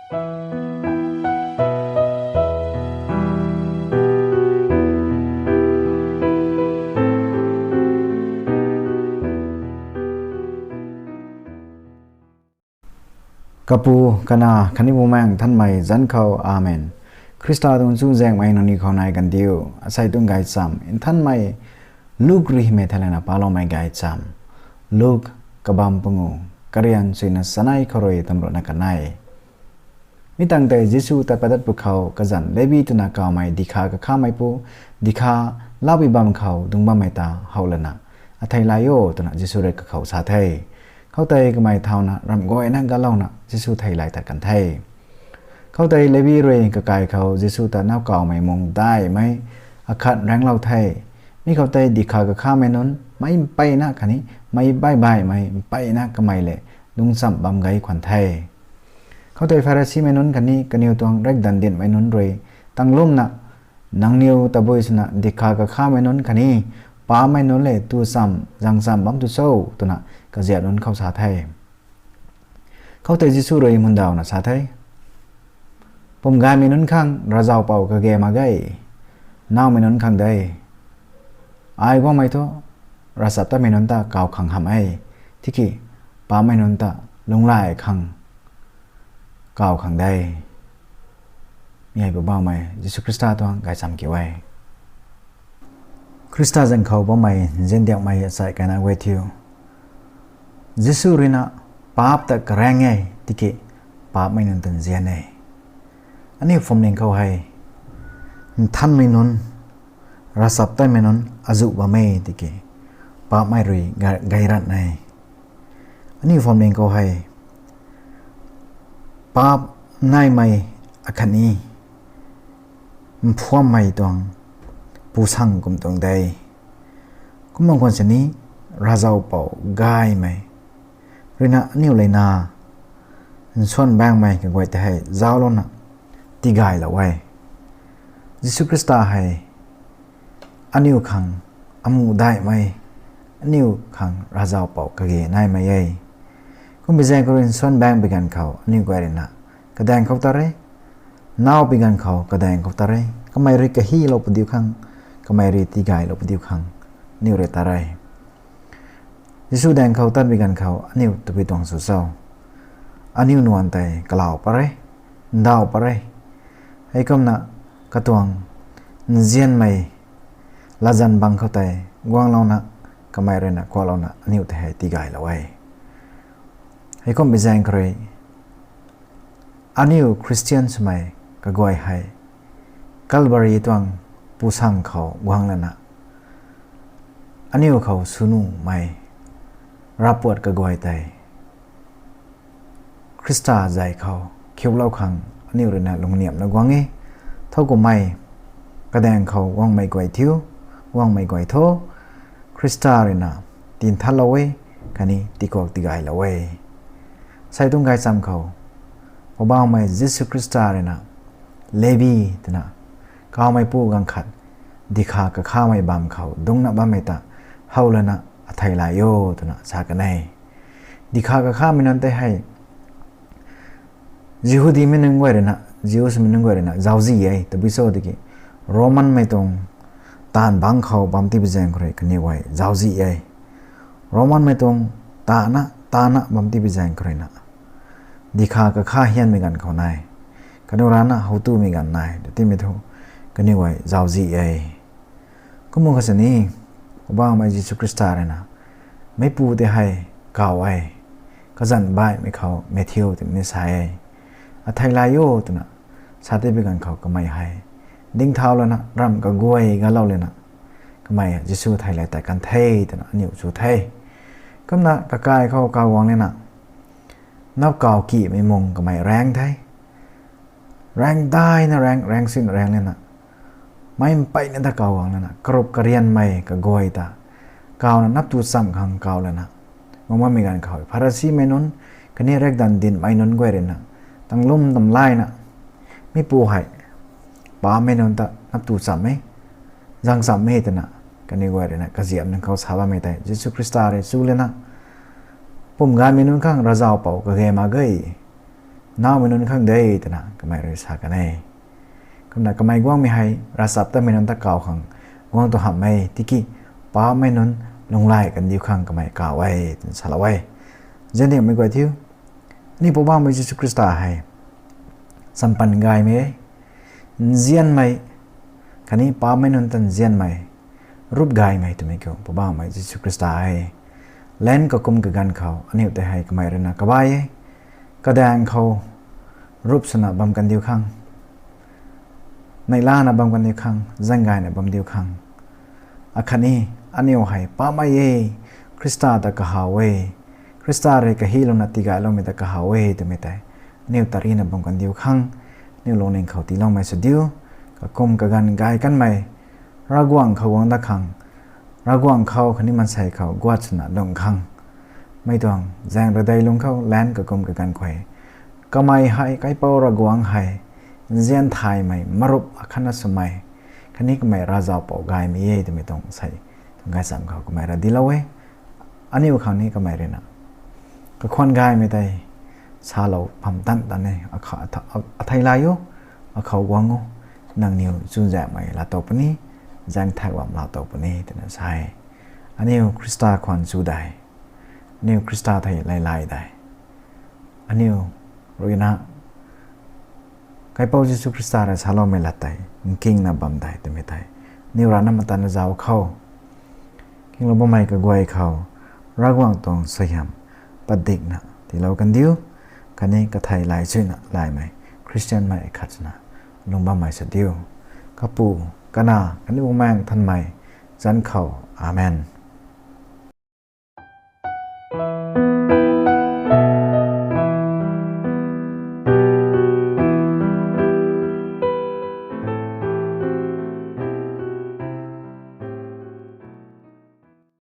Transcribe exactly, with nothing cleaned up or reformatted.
Kapu, Kanac khatni Bumaengh Nthanmei zanc khou, Amen. Khrista tuang chuzaenghmei nangniw khou nai kandiu. Asei tuang gaychamv nthanmei Luk rui hymei thei lana paloumei gaychamv. Luk, kabamv pangu, karian suina sanei khou rui tamruhna kanei. Mi tangv tei Jisu tat padat pwkhou kazanc Levi twna kawmei dikha kakhameipu, dikha labi bam khou dungc bammei ta how lana, athei lay o twna Jisu rui kakhou sa the. Khoutei kamei thauna ramh guayna galouna Jisu thei lay tat kan the. Khoutei Levi rui kakai khou Jisu ta nowkawmei mung daihmei akhat raengclou the. Mi khoutei dikha kakhamei nunc meic mpeyna khatni meic baih baihmei mpeyna kamei le lungcchamh bam gei khwan the. Khoutei Pharisimei nunc khatni kaniw tuang riakdanv dinhmei nunc rui tanglumna, nangniw tabui swna dikha kakhamei nunc khatni paapmei nunc le tu chamv zang chamv bam tu cho, twna kaziap nunc khou sa the. Khoutei Jisu rui mundawna sa the, Pumgaymei nunc khang ravzaupou kage mak ge, nawmei nunc khang de. Ai guangmei thu ravchaptatmei nunc ta kaw khang hamh e, tiki paapmei nunc ta lunghlaic khang kaw khang de. Mi hei Poubauhmei Jisu Khrista tuang gaychamv kiu e. Khrista zaeng khou bammei nziandiakmei achai kaina guay thiu, Jisu rui na paap ta karaeng e, tiki paapmei nunc ta nzian e. Aniu phuamling khou hei nthanmei nunc, ravchaptatmei nunc azuh bam e, tiki paapmei rui ga- gay ran e. Aniu phuamling khou hei paap naimei akhatni mphuammei tuang pusang kum tuang de. Kumna khwan sini ravzaupou gaymei rui na aniu leina nsuan baengmei kaguay tei hei zauclouna tigaylou e. Jisu Khrista hei aniu khang amuh daihmei, aniu khang ravzaupou kage naimei e. Kumbi zaeng khou rui nsuan baeng bi ganv khou aniu guay rui na kadaeng khou tat re, naw bi ganv khou kadaeng khou tat re, kamei rui kahilou padiu khang, kamei rui tigaylou padiu khang aniu rui tat re. Jisu daeng khou tat bi ganv khou aniu tabui tuang sw cho? Aniu nuan tei kalau pat re, ndaw pat re. Heikumna katuang nzianmei latzan bang khou tei guanglouna, kamei rui na kuaklouna aniu tei hei tigaylou e. Heikumbi zaeng khou rui aniu Khristian swmei kaguay hei Calvary tuang pusang khou guang lana, aniu khou swnumei ravpuat kaguay tei Khrista zay khou khiulou khang aniu rui na lungniamna guang e. Thowkumhmei kadaeng khou guangmei guay thiu, guangmei guay thu, Khrista rui na tinthatlou e, khatni tikuak tigaylou e. Asei tuang gaychamv khou Poubauhmei Jisu Khrista rui na Levi twna kawmeipu ganv khat dikha kakhamei bam khou dungcna bammei ta how lana athei lay o twna sa kan e. Dikha kakhamei nunc tei hei Jihudimei nunc guay rui na, Jews mei nunc guay rui na zauczih e, tabui cho tiki Romanmei tuang taanv bangc khou bam tibi zaeng khou rui kaniw guay zauczih e. Romanmei tuang tana tana bam tibi zaeng khou rui na dikha kakha hianmei ganv khou nai, kaniw rana howtumei ganv nai twtimei thu kaniw guay zauczih e. Kumna kha sini Poubauhmei Jisu Khrista rui na meipu tei hei kaw e. Kazanc baihmei khou Matthew twmei ni sa e, athei lay o twna sa tibi ganv khou kamei hei dingthau lana ramh kaguay galou lana kamei Jisu thei lay tat kan the twna aniu chu the. Kumna kakai khou kaw guang lana nap kaw kimei mung kamei raeng the. Raeng daina raeng, raeng sin raeng lana meic mpeyna ta kaw guang lana karup karianmei kaguay ta kawna nap tu chamv khang kaw lana guang bammei ganv khou Pharisimei nunc khatni riakdanv dinhmei nunc guay rui na tanglum tamlayna, mipu hei paapmei nunc ta nap tu chamv e, zang chamv e twna kaniw guay rui na kaziap nunc khou sa bammei tei Jisu Khrista rui chu lana, pumgaymei nunc khang ravzaupou kage mak ge, naumei nunc khang de twna kamei rui sa kan e. Kumna kamei guangmei hei ravchaptatmei nunc ta kaw khang guang tu hamh e, tiki paapcmei nunc lunglay kandiu khang kamei kaw e twna salou e. Ziandiangmei guay thiu, aniu Poubauhmei Jisu Khrista hei champan gaymei e, nzianmei, khatni paapcmei nunc ta nzianmei, rup gaymei twmei kiu Poubauhmei Jisu Khrista e. Lan kakum kaganv khou aniu tei hei kamei ruina kabai e, kadaeng khou rup swna bam kandiu khang, neihlana bam kandiu khang, zaeng gayna bam diu khang, akhatni aniu hei paapcmei e, Khrista ta kahaw e, Khrista rui kahylouna tigayloumei ta kahaw e twmei tei aniu tarina bam kandiu khang, aniu lungning khou tiiloumei sw diu. Kakum kaganv gay kanmei, Ravguangc khou guang dat khang, Ravguangc khou khatni maansei khou guat swna lung khang, mei tuang zaeng radei lung khou lan kakum kaganv khou kamei hei kaipouc Ravguangc hei nzian thaymei, marup akhatna swmei, khatni kamei ravzaupou gaymei e twmei tuang sei, tuang gaychamv khou kamei ra dilou e. Aniu khang ni kamei ruina kakhwan gaymei tei salou pham tan tan e. Athei lay o, akhou guang o, nangniw chuzaenghmei laa tow puni, zaeng thak bam laa tow puni twna sa e. Aniu Khrista khwan chu dei, aniu Khrista thei lay lay dei, aniu ruina kaipouc Jisu Khrista rui saloumei lat tei nkingna bam dei twmei tei aniu rana matanna zauc khou, kinglou bammei kaguay khou Ravguangc tuang suaihiam padikna tiilou kandiu, khatni kathei lay chuina laymei Khristianmei khat swna lung bammei sw diu. Kapu, Kanac khatni Bumaengh Nthanmei zanc khou. Amen.